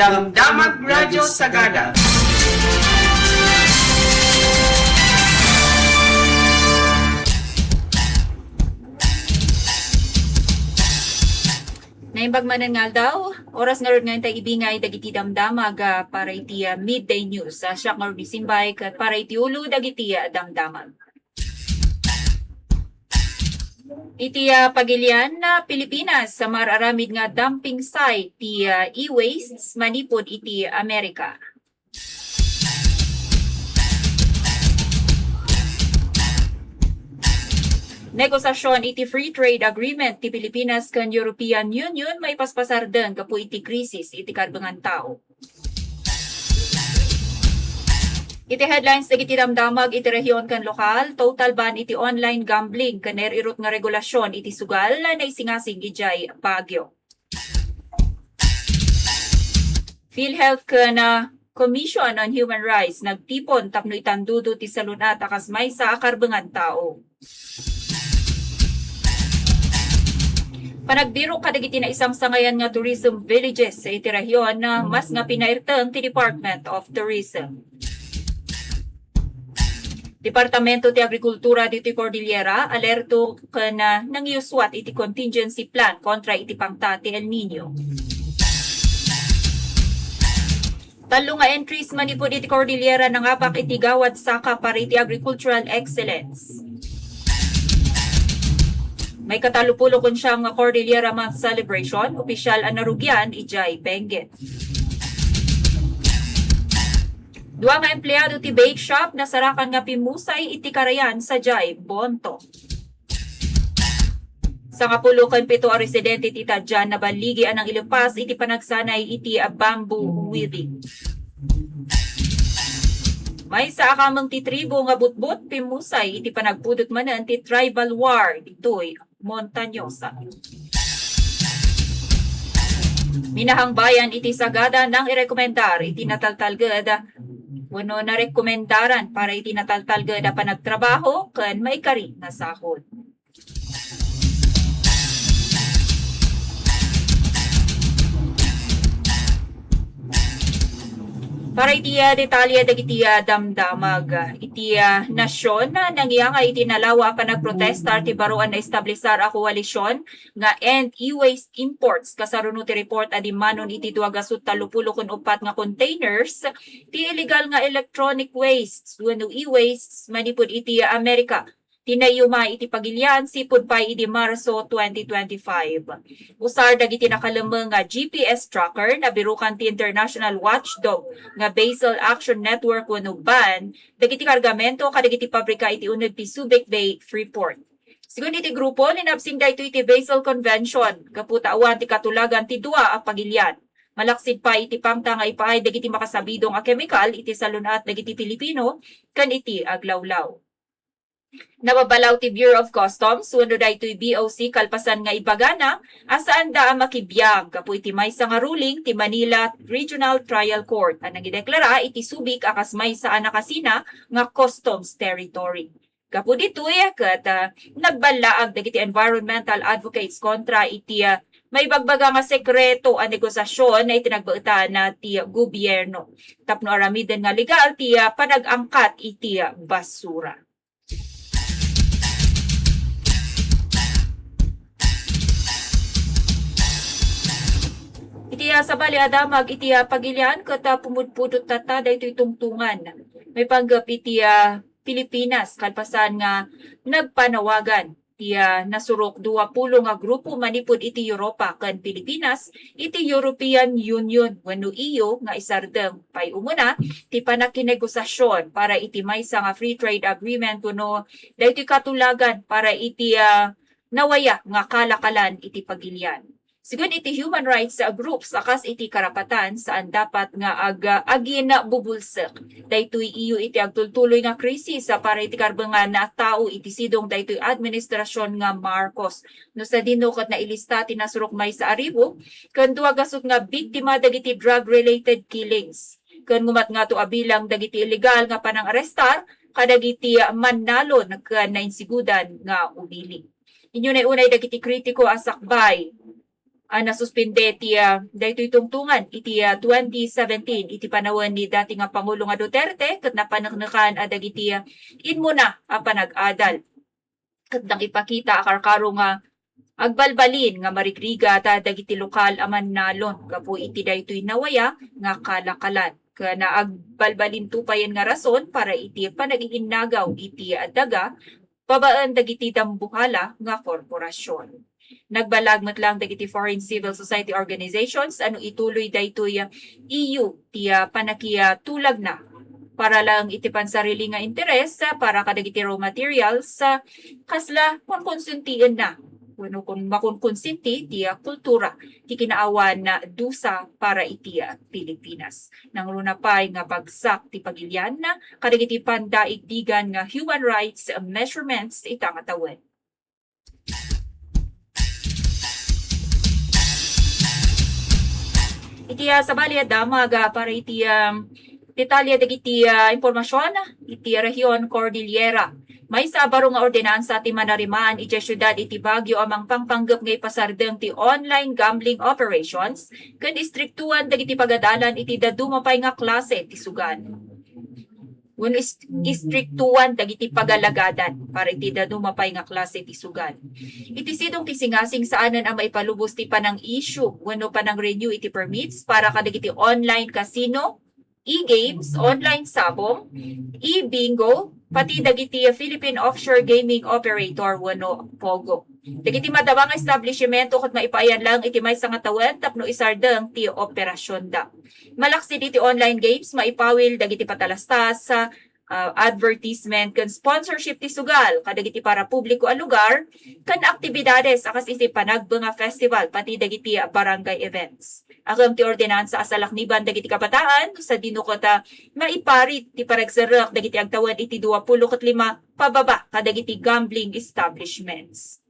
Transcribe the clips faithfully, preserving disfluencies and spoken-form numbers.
Damdamag Radyo Sagada. Naimbag manen nga aldaw, oras ngarud nga intay ibingay dagiti damdamag, ah, para iti, ah, midday news. Ah, siak ngarud ni Simbay ket para iti ulo dagiti, ah, damdamag. Iti, ah, pagilian, ah, Pilipinas, ah, mar-aramid nga dumping site ti, ah, e-wastes manipud iti Amerika. Negosiasion iti Free Trade Agreement ti Pilipinas ken European Union maipaspasardeng gapu iti krisis iti karbengan tao. Iti headlines dagiti damdamag iti rehion ken lokal, total ban iti online gambling ken nair-irut nga regulasion iti sugal naisingasing idiay Baguio. PhilHealth ken, ah, Commission on Human Rights nagtipon tapno itandudo ti salun-at a kas maysa a karbengan tao. Panagbirok kadagiti naisangsangayan nga tourism villages iti rehion, ah, mas nga pinairteng ti Department of Tourism. Departamento ti Agrikultura ditoy Cordillera, alerto ken, ah, nangiusuat iti contingency plan kontra iti pangta ti El Niño. Tallo nga entries manipud iti Cordillera nangapak iti Gawad Saka para iti Agricultural Excellence. Maikatallopulo ken siam nga Cordillera Month Celebration, opisyal a narugian idiay Benguet. Dua nga empleado ti bake shop nasarakan nga pimmusay iti karayan sadiay Bonto. Sangapulo ken pito a residente ti Tadian naballigi a nangilepas iti panagsanay iti bamboo weaving. Maysa a kameng ti tribo nga butbot pimmusay iti panagpudot manen ti tribal war ditoy Montañosa. Minahangbayan iti Sagada nang irekomendar iti nataltalged wenno narekomendaran para iti nataltalged a panagtrabaho ken maikari nga sahod. Para iti, ah, detalye dagiti, ah, damdamag, ah, iti, ah, nasyon, ah, nangyangay iti nalawa a panagprotesta ti baro a naestablisar a koalisyon nga End E-Waste Imports. Kasano ti report a dimmanon iti dua gasut tallopulo ken uppat nga containers ti illegal nga electronic waste wenno e-waste manipud iti Amerika. Ti naiyuma iti pagilian sipud pay idi Marso twenty twenty-five. Usar dagiti nakalemmeng nga G P S tracker, nabirukan ti International Watchdog nga Basel Action Network wenno ban, dagiti kargamento kadagiti pabrika iti uneg ti Subic Bay, Freeport. Sigun iti grupo, linabsing daytoy iti Basel Convention, gapu ta awan ti katulagan ti dua a pagilian. Malaksid pay iti pangta nga ipaay dagiti makasabidong a kemikal iti salun-at dagiti Pilipino ken iti aglawlaw. Nababalaw ti Bureau of Customs wenno daytoy B O C kalpasan nga ibagana a saanda a makibiag gapu iti maysa nga ruling ti Manila Regional Trial Court a nangideklara iti Subic a kas maysa a nakasina nga customs territory. Gapu ditoy ket, ah, nagballaag dagiti environmental advocates kontra iti, ah, maibagbaga nga sekreto a negosiasyon iti nagbaetan ti gobierno tapno aramiden nga legal ti, ah, panag-angkat iti, ah, basura. Iti, ah, sabali a damag iti, ah, pagilian ket, ah, pumudpudot tatta daytoy tungtungan. Maipanggep iti, ah, Pilipinas kalpasan nga nagpanawagan ti, ah, nasurok duapulo nga grupo manipud iti Europa ken Pilipinas iti European Union wenno E U nga isardeng pay umuna ti panakinegosiasyon para iti maysa nga free trade agreement wenno daytoy katulagan para iti, ah, nawaya nga kalakalan iti pagilian. Sigun iti human rights, ah, groups a kas iti karapatan, saan dapat nga ag-, aginbubulsek daytoy E U iti agtultuloy nga krisis, ah, para iti karbengan a tao iti sidong daytoy administrasyon nga Marcos. No sadino ket nailista ti nasurok maysa a ribu ken dua gasut nga biktima dagiti drug-related killings. Ken ngumatngato a bilang dagiti illegal nga panangarestar kadagiti mannalon ken nainsigudan nga umili. Inyo nay unay dagiti kritiko a sakbay a nasuspende ti, ah, daytoy tungtungan iti, ah, twenty seventeen iti panawen ni dati nga Pangulo nga Duterte ket napaneknekan a dagiti, ah, immuna a panag-adal. Ket nangipakita a karkaro nga agbalbalin nga marigrigat dagiti lokal a mannalon gapu iti daytoy nawaya nga kalakalan. Ken agbalbalinto payen nga rason para iti panag-iinnagaw iti daga babaen dagiti dambuhala nga korporasion. Nagbalag met lang dagiti foreign civil society organizations a no ituloy daytoy, ah, E U ti, ah, panakitulagna para lang iti pansarili nga interes, ah, para kadagiti raw materials, ah, kasla konkonsintienna wenno kon makonkonsinti ti, ah, kultura ti kinaawan a dusa para iti, ah, Pilipinas. Nangruna pay nga bagsak ti pagilian kadagiti pandaigdigan nga human rights measurements ita nga tawen. Iti, ah, sabali a damag, ah, para iti, um, detalye dagiti, ah, impormasion iti Region Cordillera. Maysa a baro nga ordinansa ti manarimaan idiay siudad iti Baguio a mangpangpanggep nga ipasardeng ti online gambling operations ken istriktuan dagiti pagadalan iti dadduma pay nga klase ti sugal. Wenno is-, istriktuan dagiti pagalagadan para iti dadduma pay nga klase ti sugal. Iti sidong ti singasing saanen a maipalubos ti panang-issue wenno panang-renew iti permits para kadagiti online casino, e-games, online sabong, e-bingo, pati dagiti Philippine Offshore Gaming Operator wenno pogo. Dagiti madama nga establishmento ket maipaayan lang iti maysa nga tawen tapno isardeng ti operasionda. Malaksid iti online games, maipawil dagiti patalastas, ah, advertisement ken sponsorship ti sugal kadagiti parapubliko a lugar ken aktibidades a kas iti panagbenga festival pati dagiti barangay events. Agem ti ordinansa a salakniban dagiti kabataan no sadino ket, ah, maiparit ti panagserrek dagiti agtawen iti dua pulo ket lima pababa kadagiti gambling establishments.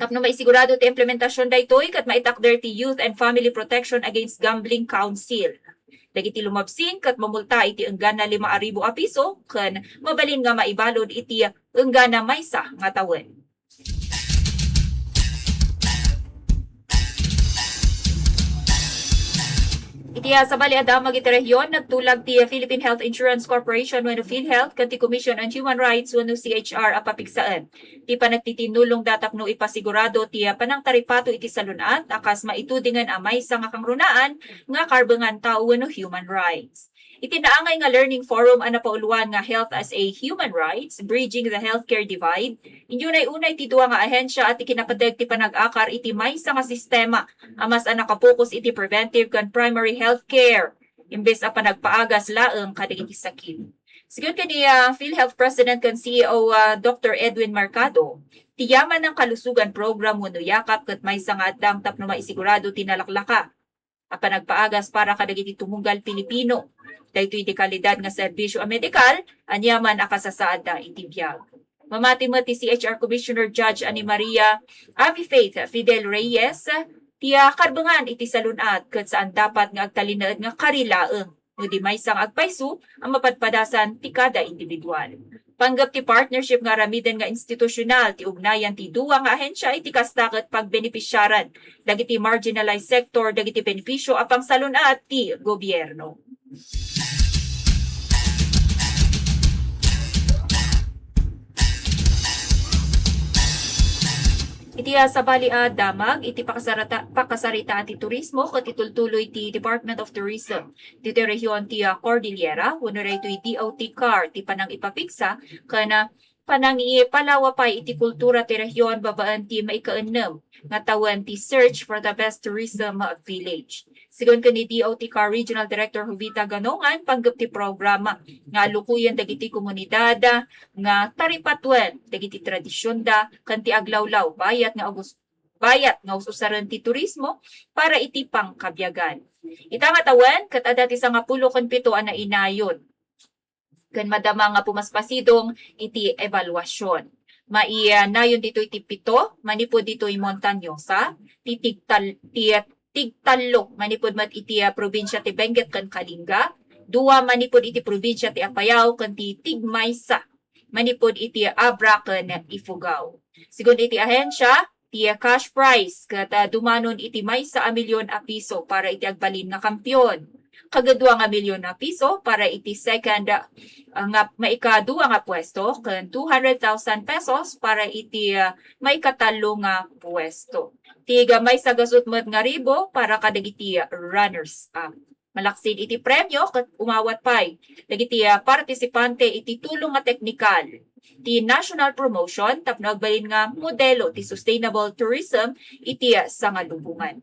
Tapno maisigurado ti implementasion daytoy ket maitakder ti Youth and Family Protection Against Gambling Council. Dagiti lumabsing ket mamulta iti enggana lima a ribu a piso ken mabalin nga maibalud iti enggana maysa nga tawen. Iti, ah, sabali a damag iti rehiyon, nagtulag ti Philippine Health Insurance Corporation wenno PhilHealth ken ti Commission on Human Rights wenno C H R a papigsaen ti panagtitinnulongda tapno ipasigurado ti, ah, panangtaripato iti salun-at a kas maitudingen a maysa nga kangrunaan nga karbengan tao wenno human rights. Iti naangay nga learning forum a napauloan nga Health as a Human Rights, Bridging the Healthcare Divide, inyunay-unay ti dua nga ahensia a ti kinapateg ti panag-akar iti maysa nga sistema a mas a nakapokus iti preventive ken primary healthcare imbes a panagpaagas laeng kadagiti sakit. Sigun ken ni, ah, PhilHealth President ken C E O, ah, Doctor Edwin Mercado, ti Yaman ng Kalusugan Program wenno yakap ket maysa nga addang tapno maisigurado ti nalaklaka a panagpaagas para kadagiti tumunggal Pilipino. Daytoy ti kalidad nga serbisyo a medikal aniaman a kasasaadda iti biag. Mamati met ti C H R Commissioner Judge Annie Maria Abby Faith Fidel Reyes, ti, ah, karbengan iti salun-at ket saan dapat nga agtalinaed nga kari laeng no di maysa nga agpayso a mapadpadasan ti kada individual. Panggep ti partnership nga aramiden nga institusyonal ti ugnayan ti dua nga ahensia iti kasta ket pagbenepisiaran dagiti marginalized sector dagiti benepisio a pangsalun-at ti gobierno. Iti, ah, sabali a damag iti pakasarata-, pakasaritaan ti turismo ket itultuloy ti Department of Tourism ditoy rehiyon ti, ah, Cordillera wenno daytoy D O T car ti panangipapigsa ken, ah, panangipalawa pay iti kultura ti rehiyon babaen ti maikaennem nga tawen ti Search for the Best Tourism Village. Sigun ken ni D O T car Regional Director Jovita Ganongan, panggep ti programa nga alukoyen dagiti komunidad nga taripatuen dagiti tradisionda ken ti aglawlaw bayat nga agus-, bayat nga us-usaren ti turismo para iti pangkabiagan. Ita nga tawen, ket adda ti sangapulo ken pito a nainayon ken madama nga pumaspasidong iti ebaluasion. Mainayon ditoy ti pito manipud ditoy Montañosa, ti tigtal-, ti tigtallo manipud met iti, ah, probinsia ti Benguet ken Kalinga, dua manipud iti probinsia ti Apayao ken ti tigmaysa manipud iti Abra ken Ifugao. Sigun iti ahensia, ti cash prize ket, ah, dumanon iti maysa a milyon a piso para iti agbalin nga kampiyon. Kagadua nga milyon a piso para iti second, ah, nga maikadua nga puesto ken two hundred thousand pesos para iti, ah, maikatallo nga puesto. Ti maysa gasut met nga ribo para kadagiti runners up. Malaksid iti premyo ket umawat pay dagiti, ah, partisipante iti tulong nga teknikal ti national promotion tapno agbalin nga modelo ti sustainable tourism iti, ah, sangalubongan.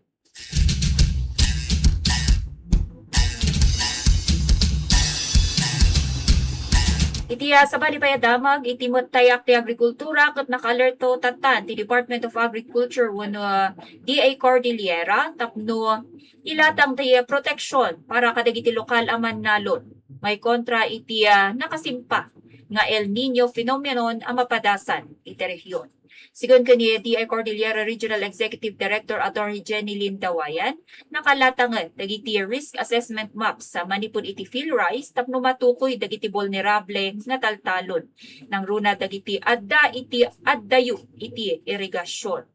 Iti, ah, sabali pay a damag iti met tayak ti agrikultura ket nakaalerto tattan ti Department of Agriculture wenno, ah, D A Cordillera tapno ilatang ti proteksyon para kadagiti lokal a mannalon maikontra iti, ah, nakasimpa nga El Niño phenomenon a mapadasan iti rehiyon. Sigun ken ni D I Cordillera Regional Executive Director Attorney Jenny Lynn Dawayan, nakalatangen dagiti risk assessment maps sa manipud iti field rise tapno matukoy dagiti vulnerable nga taltalon. Nangruna dagiti adda iti addayo iti irigasyon.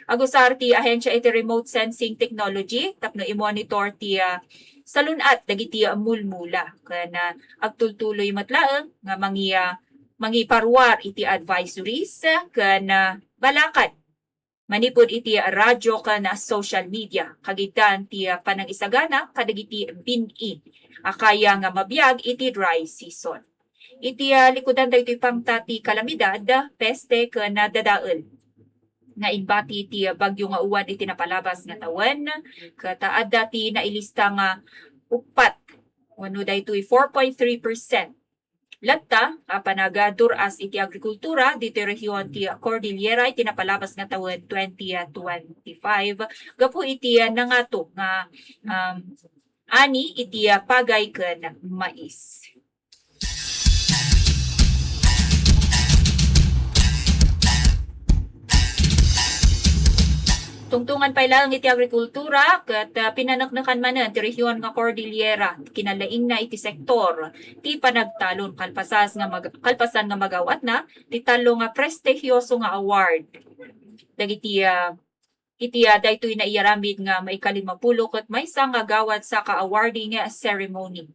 Agusar ti ahensya iti remote sensing technology tapno i-monitor ti, ah, salun-at dagiti, ah, mulmula ken, ah, agtultuloy met laeng nga mangi-, ah, mangiparuar iti advisories ken, ah, balakad manipud iti radyo ken, ah, social media kagiddan ti, ah, panangisagana kadagiti bin-i a kaya nga mabiag iti dry season. Iti, ah, likudan daytoy pangta ti kalamidad, peste ken, ah, dadael nga imbati ti, ah, Bagyo nga Uwan iti napalabas nga tawen, ket, ah, adda ti nailista nga uppat wenno daytoy four point three percent latta a panagador-as iti agrikultura ditoy rehiyon ti Cordillera iti napalabas nga tawen twenty twenty-five gapu iti, ah, nangato nga, um, ani iti, ah, pagay ken mais. Tungtungan pay laeng iti agrikultura, ket, ah, pinaneknekan manen ti rehiyon nga Cordillera, kinalaingna iti sektor ti panagtalon, kalpasas nga mag-, kalpasan nga mag-awatna ti tallo nga prestigioso nga award dagiti, ah, iti, ah, daytoy naiyaramid nga maikalimapulo ket maysa nga gawad saka awarding ceremony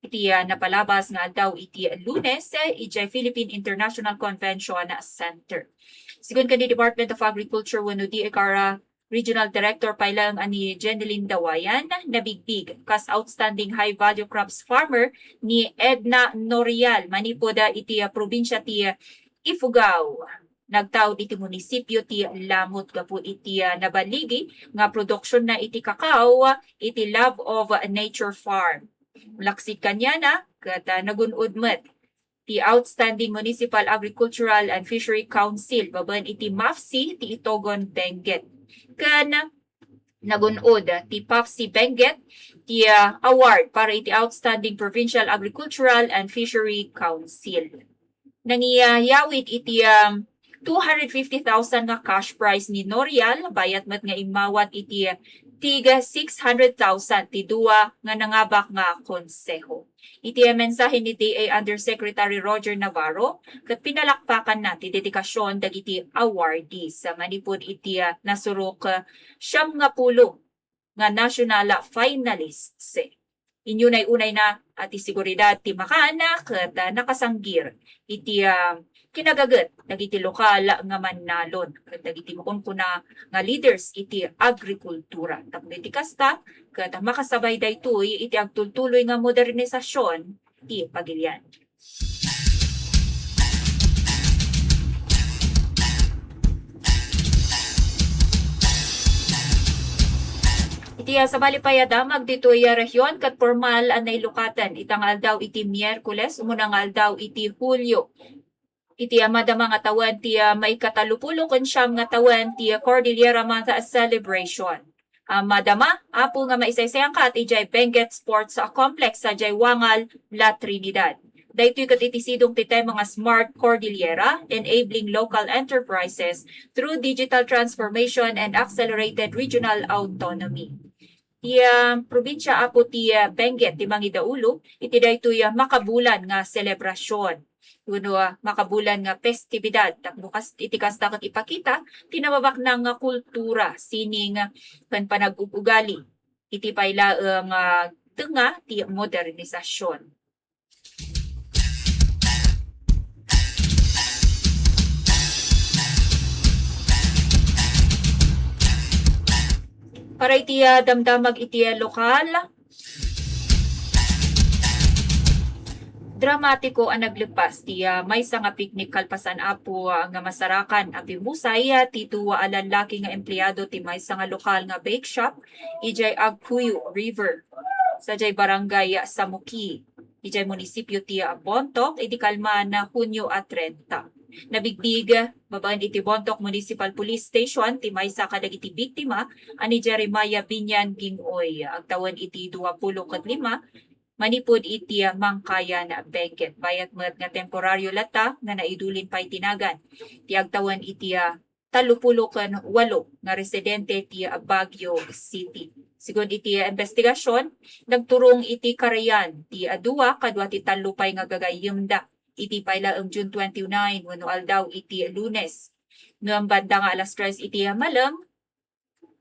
iti, ah, napalabas nga aldaw iti Lunes, eh, idiay Philippine International Convention Center. Sigun ken ni Department of Agriculture wenno D I C A R A Regional Director pay laeng a ni Jenilyn Dawayan, nabigbig kas Outstanding High Value Crops Farmer ni Edna Norial manipud, ah, iti, ah, probinsia ti, ah, Ifugao. Nagtaud iti munisipio ti Lamut gapu iti, ah, naballigi nga produksionna iti kakao, ah, iti Love of Nature Farm. Malaksid kaniana, ket, ah, nagun-od met ti Outstanding Municipal Agricultural and Fishery Council babaen iti MAFSI ti Itogon, Benguet. Ken nagun-od ti PAFSI Benguet ti, ah, award para iti Outstanding Provincial Agricultural and Fishery Council. Nangiyawid iti, um, two hundred fifty thousand nga cash prize ni Norial, bayat met nga immawat iti tig six hundred thousand ti dua nga nangabak nga konseho. Iti mensahe ni D A Undersecretary Roger Navarro, ket pinalakpakanna ti dedikasion dagiti awardees manipud iti, ah, nasurok, ah, siam nga pulo nga national finalists. Inunay-unayna a ti seguridad ti makan ket, ah, nakasanggir iti, ah, kinagaget dagiti lokal nga mannalon ket dagiti makunkuna nga leaders iti agrikultura. Tapno iti kasta, ket makasabay daytoy iti agtultuloy nga modernisasion ti pagilian. Iti, ah, sabali pay a damag ditoy, ah, rehiyon ket pormal a nailukaten ita nga aldaw iti Miyerkules, umuna nga aldaw iti Hulio. Iti, ah, madama nga tawen ti, ah, maikatalupulo ken siam nga tawen ti, ah, Cordillera Month celebration. Ah, madama, Apo, nga maisaysayanka idiay Benguet Sports, ah, Complex sadiay Wangal, La Trinidad. Daytoy ket iti sidong ti tema nga Smart Cordillera, Enabling Local Enterprises through Digital Transformation and Accelerated Regional Autonomy. Ti, ah, probinsia, Apo, ti, ah, Benguet ti mangidaulo iti daytoy, ah, makabulan nga selebrasyon. wenno, ah, makabulan nga festibidad. Tapno kas-, iti kasta ket ipakita ti nababaknang nga kultura, sining, ken panag-ug-ugali. Iti pay laeng, ah, tengnga ti modernisasyon. Para iti, ah, damdamag iti, ah, lokal, dramatiko a naglepas ti, ah, maysa nga picnic kalpasan, Apo, ah, nga masarakan a pimmusay, ah, ti dua a lallaki nga empleado ti maysa nga lokal nga bake shop idiay Agcuyo River, sadiay Barangay Samuki, idiay munisipio ti, ah, Bontoc, idi kalman a Hunio a trenta. Nabigbigen babaen iti Bontoc Municipal Police Station ti maysa kadagiti biktima a ni Jeremiah Binian Gingoy, agtawen iti duapulo ket lima, manipud iti, ah, Mangkayan, Benguet. Bayat met nga temporario latta nga naidulin pay ti nagan ti agtawen iti, ah, tallopulo ken walo nga residente ti, ah, Baguio City. Sigun iti, ah, investigasyon, nagturong iti karayan ti, ah, dua kadua ti tallo pay nga gagayyemda iti pay laeng June twenty-nine wenno aldaw iti Lunes. Ngem banda nga alas tres iti, ah, malem,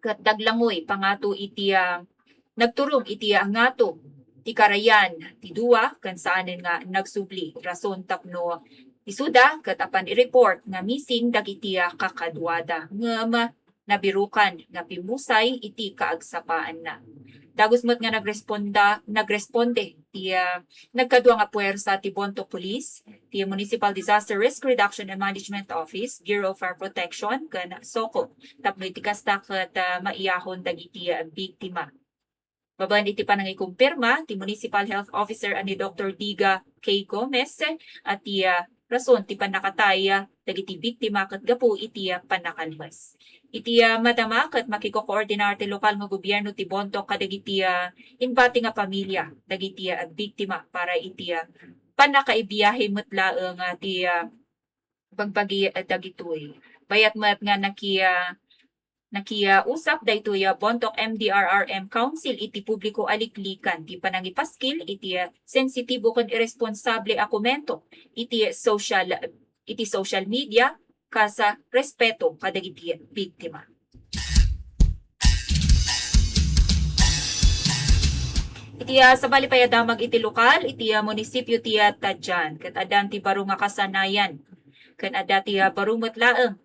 ket naglangoy pangato iti, ah, nagturong iti, ah, ngato ti karayan ti dua ken saanen nga nagsubli. Rason tapno isuda ket apan i-report nga missing dagiti, ah, kakaduada ngem nabirukan nga pimmusay iti kaagsapaanna. Dagus met nga nagresponda, nagresponde ti, ah, nagkadua nga puwersa ti Bontoc Police, ti Municipal Disaster Risk Reduction and Management Office, Bureau of Fire Protection, ken SOCO, tapno iti kasta ket, ah, maiyahon dagiti, ah, biktima. Babaen iti panangikumpirma ti Municipal Health Officer a ni Doktor Diga K. Gomez, a ti, ah, rason ti pannakatay, ah, dagiti biktima ket gapu iti, ah, pannakalmes. Iti, ah, madama ket makiko-koordinar ti lokal nga gobierno ti Bontoc kadagiti, ah, imbati nga pamilya dagiti, ah, biktima para iti, ah, pannakaibiahe met laeng, ah, ti, ah, bagbagi, ah, dagitoy. Bayat met nga naki-, ah, nakiusap daytoy a Bontoc M D R R M Council iti publiko a liklikan ti panangipaskil iti sensitibo ken irresponsable a komento iti social, iti social media kas respeto kadagiti biktima. Iti, ah, sabali pay a damag iti lokal, iti, ah, munisipio ti, ah, Tadian, ket addan ti baro nga kasanayan, ken adda ti, ah, baro met laeng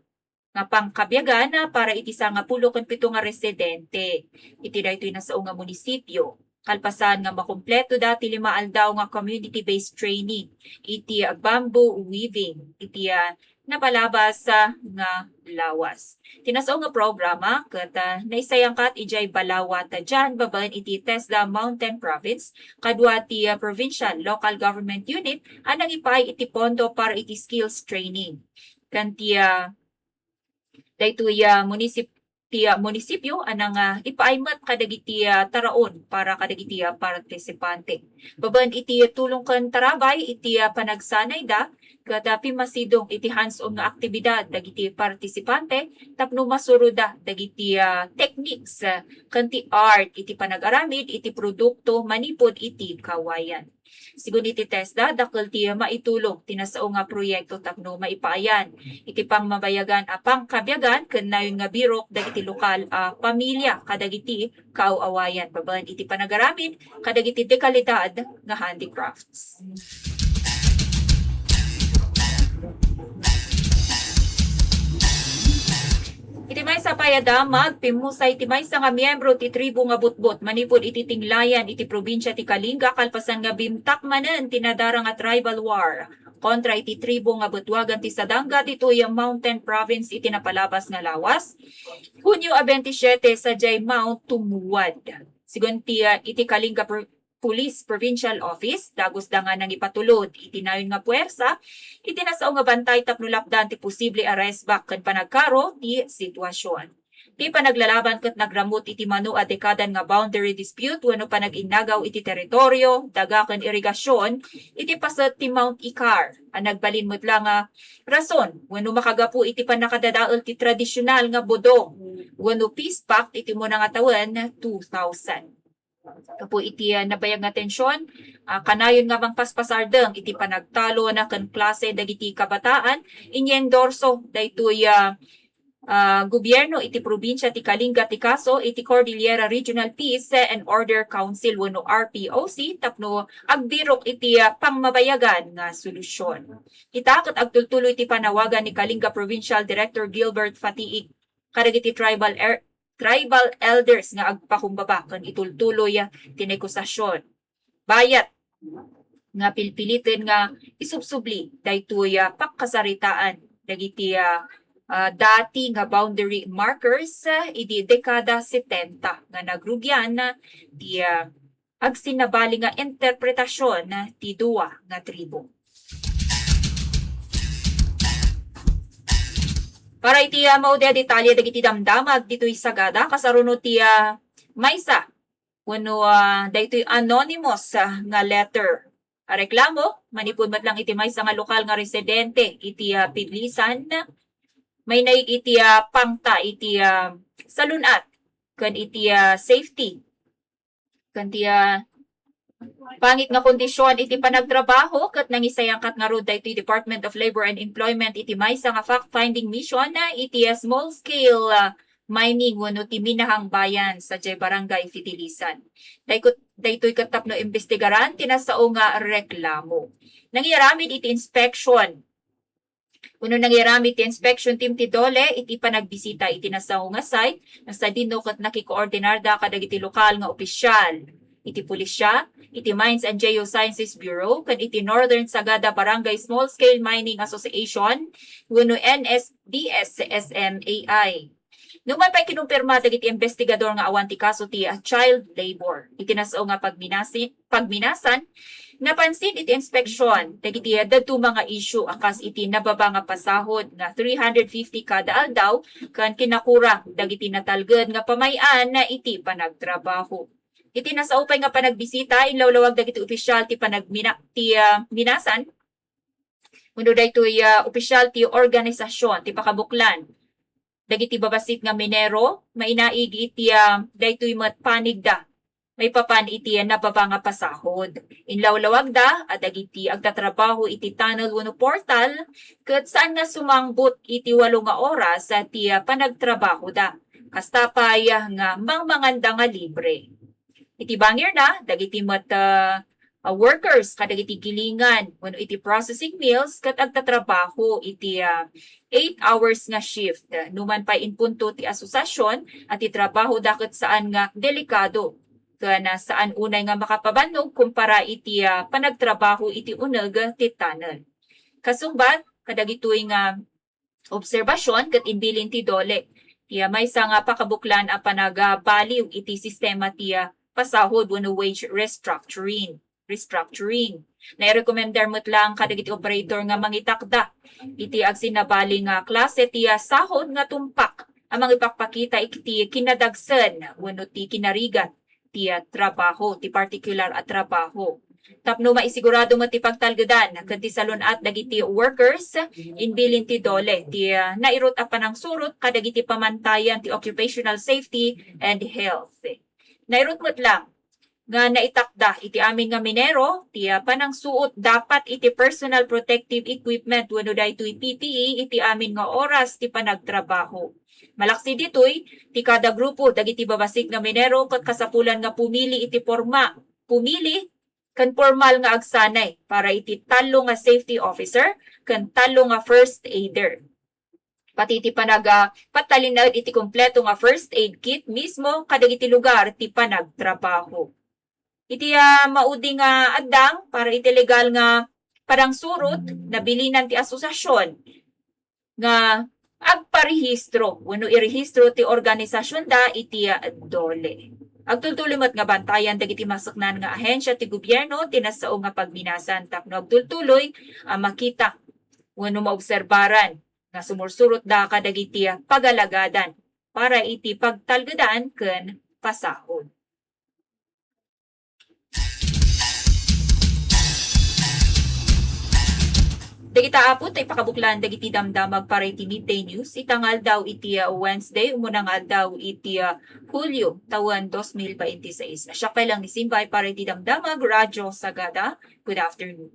nga pangkabiagan para iti sangapulo ken pito nga residente iti daytoy nasao nga munisipio, kalpasan nga makumpleto da ti lima aldaw nga community-based training iti bamboo weaving iti, ah, napalabas, ah, nga lawas. Ti nasao nga programa ket, ah, naisayangkat idiay Balawa, Tadian, babaen iti TESDA Mountain Province kadua ti, ah, Provincial Local Government Unit a nangipaay iti pondo para iti skills training. Ken ti, ah, daytoy, ah, munisip-, ti, ah, munisipio a nang, ah, ipaay met kadagiti, ah, taraon para kadagiti, ah, partisipante. Babaen iti tulong ken tarabay iti, ah, panagsanayda, ket, ah, pimmasidong iti hands-on nga aktibidad dagiti partisipante tapno masuroda dagiti, ah, techniques, ah, ken ti art iti panagaramid iti produkto manipud iti kawayan. Sigun iti TESDA, dakkel ti maitulong ti nasao nga proyekto tapno maipaayan iti pangmabayagan a pangkabiagan ken nayon nga birok dagiti lokal a pamilya kadagiti kaaw-awayan babaen iti panagaramid kadagiti dekalidad nga handicrafts. Iti maysa pay a damag, pimmusay ti maysa nga miyembro ti tribo nga Butbot manipud iti Tinglayan iti probinsia ti Kalinga kalpasan nga bimtak manen ti nadara nga tribal war kontra iti tribo nga Betwagan ti Sadanga ditoy Mountain Province iti napalabas nga lawas, Hunio a bentisiete, sadiay Mount Tumuwad. Sigun ti, ah, iti Kalinga Pro-, Police Provincial Office, dagusda nga nangipatulod iti nayon nga puwersa iti nasao nga bantay tapno lapdan ti posible a resbak ken panagkaro ti situasion. Ti panaglalaban ket nagramut iti mano a dekadan nga boundary dispute wenno panag-innagaw iti teritorio, daga ken irigasion iti paset ti Mount Icar a nagbalin met la nga rason wenno makagapu iti pannakadadael ti tradisional nga bodong wenno peace pact iti umuna nga tawen two thousand. Gapu iti, ah, nabayag nga tensyon, ah, kanayon nga mangpaspasardeng iti panagtalon ken klase dagiti kabataan, inyendorso daytoy, ah, ah, gobierno iti probinsia ti Kalinga ti Kaso iti Cordillera Regional Peace and Order Council wenno R P O C tapno agbirok iti, ah, pangmabayagan nga solusyon. Ita ket agtultuloy ti panawagan ni Kalinga Provincial Director Gilbert Fatiig kadagiti tribal er-, tribal elders nga agpakumbaba ken itultuloy, ah, ti negosiasyon. Bayat nga pilpiliten nga isubsubli daytoy, ah, pakkasaritaan dagiti, ah, ah, dati nga boundary markers, ah, idi dekada setenta nga nagrugian ti, ah, agsinnabali nga interpretasion ti dua nga tribo. Para iti, ah, maudi a detalye dagiti damdamag ditoy Sagada, kasaruno ti, ah, maysa wenno, ah, daytoy anonymous, ah, nga letter a reklamo manipud met lang iti maysa nga lokal nga residente iti, ah, Pidlisan. Mainaig iti, ah, pangta iti, ah, salun-at ken iti, ah, safety ken ti, ah, pangit nga kondisyon iti panagtrabaho ket nangisayangkat ngarud daytoy Department of Labor and Employment iti maysa nga fact-finding mission, ah, iti, ah, small scale, ah, mining wenno ti minahang bayan sadiay Barangay Fidilisan. Daytoy, daytoy ket tapno imbestigaran ti nasao nga reklamo. Nangiaramid iti inspection wenno nangiaramid ti inspection team ti DOLE iti panagbisita iti nasao nga site, no sadino ket nakikoordinarda kadagiti lokal nga opisyal iti pulisya, iti Mines and Geosciences Bureau, ken iti Northern Sagada Barangay Small Scale Mining Association wenno N S D S S M A I. Numan pay kinumpirma dagiti investigador nga awan ti kaso ti, ah, child labor. Iti nasao nga pagminasi-, pagminasan, napansin iti inspeksyon dagiti dadduma nga isyu a kas iti nababa nga pasahod nga three hundred fifty kada aldaw ken kinakurang dagiti natalged nga pamay-an iti panagtrabaho. Iti nasao pay nga panagbisita, inlawlawag dagiti opisyal ti panagmina-, ti, ah, minasan wenno daytoy, ah, opisyal ti organisasyon ti pakabuklan dagiti babassit nga minero, mainaig iti, ah, daytoy met panigda maipapan iti nababa nga pasahod. Inlawlawagda a dagiti agtatrabaho iti tunnel wenno portal ket saan nga sumangbut iti walo nga oras, ah, ti, ah, panagtrabahoda. Kasta pay, ah, nga mangmanganda nga libre. Iti bangirna, dagiti met, ah, ah, workers kadagiti gilingan wenno iti processing mills ket agtatrabaho iti, ah, eight hours nga shift. Numan pay inpunto ti asosiasion a ti trabahoda ket saan nga delikado ken, ah, saan unay nga makapabannog kumpara iti, ah, panagtrabaho iti uneg ti tunnel. Kasungbat kadagitoy nga obserbasion ket imbilin ti DOLE ti, ah, maysa nga pakabuklan a panagabaliw iti sistema ti, ah, pasahod wenno wage restructuring, restructuring. Nairekomendar met lang kadagiti operator nga mangitakda iti agsinnabali nga klase ti, ah, sahod nga tumpak a mangipakpakita iti kinadagsen wenno ti kinarigat ti, ah, trabaho, ti partikular a trabaho. Tapno maisigurado met ti pagtalgedan ken ti salun-at dagiti workers, imbilin ti DOLE ti, ah, nairut a panangsurot kadagiti pamantayan ti occupational safety and health. Nairut met lang nga naitakda iti amin nga minero ti, ah, panangsuot dapat iti personal protective equipment wenno daytoy P P E iti amin nga oras ti panagtrabaho. Malaksi ditoy, ti kada grupo dagiti babassit nga minero ket kasapulan nga pumili iti porma, pumili ken pormal nga agsanay para iti tallo nga safety officer ken tallo nga first aider. Pati iti panag-, ah, pagtalinaed iti kompleto nga first aid kit mismo kadagiti lugar ti panagtrabaho. Iti, ah, maudi nga addang para iti legal nga panangsurot, nabilinan ti asosiasion nga agparehistro wenno irehistro ti organisasionda iti, ah, DOLE. Agtultuloy met nga bantayan dagiti masaknan nga ahensia ti gobierno ti nasao nga pagminasan tapno agtultuloy a makita wenno maobserbaran nga sumursurotda kadagiti pagalagadan para iti pagtalgedan ken pasahod. Dagita aput ti pakabuklan dagiti damdamag para iti midday news ita nga aldaw iti, ah, Wednesday, umuna nga aldaw iti, ah, Hulyo, tawen dos mil baintiseis. Siak pay lang ni Simbay para iti damdamag Radyo Sagada. Good afternoon.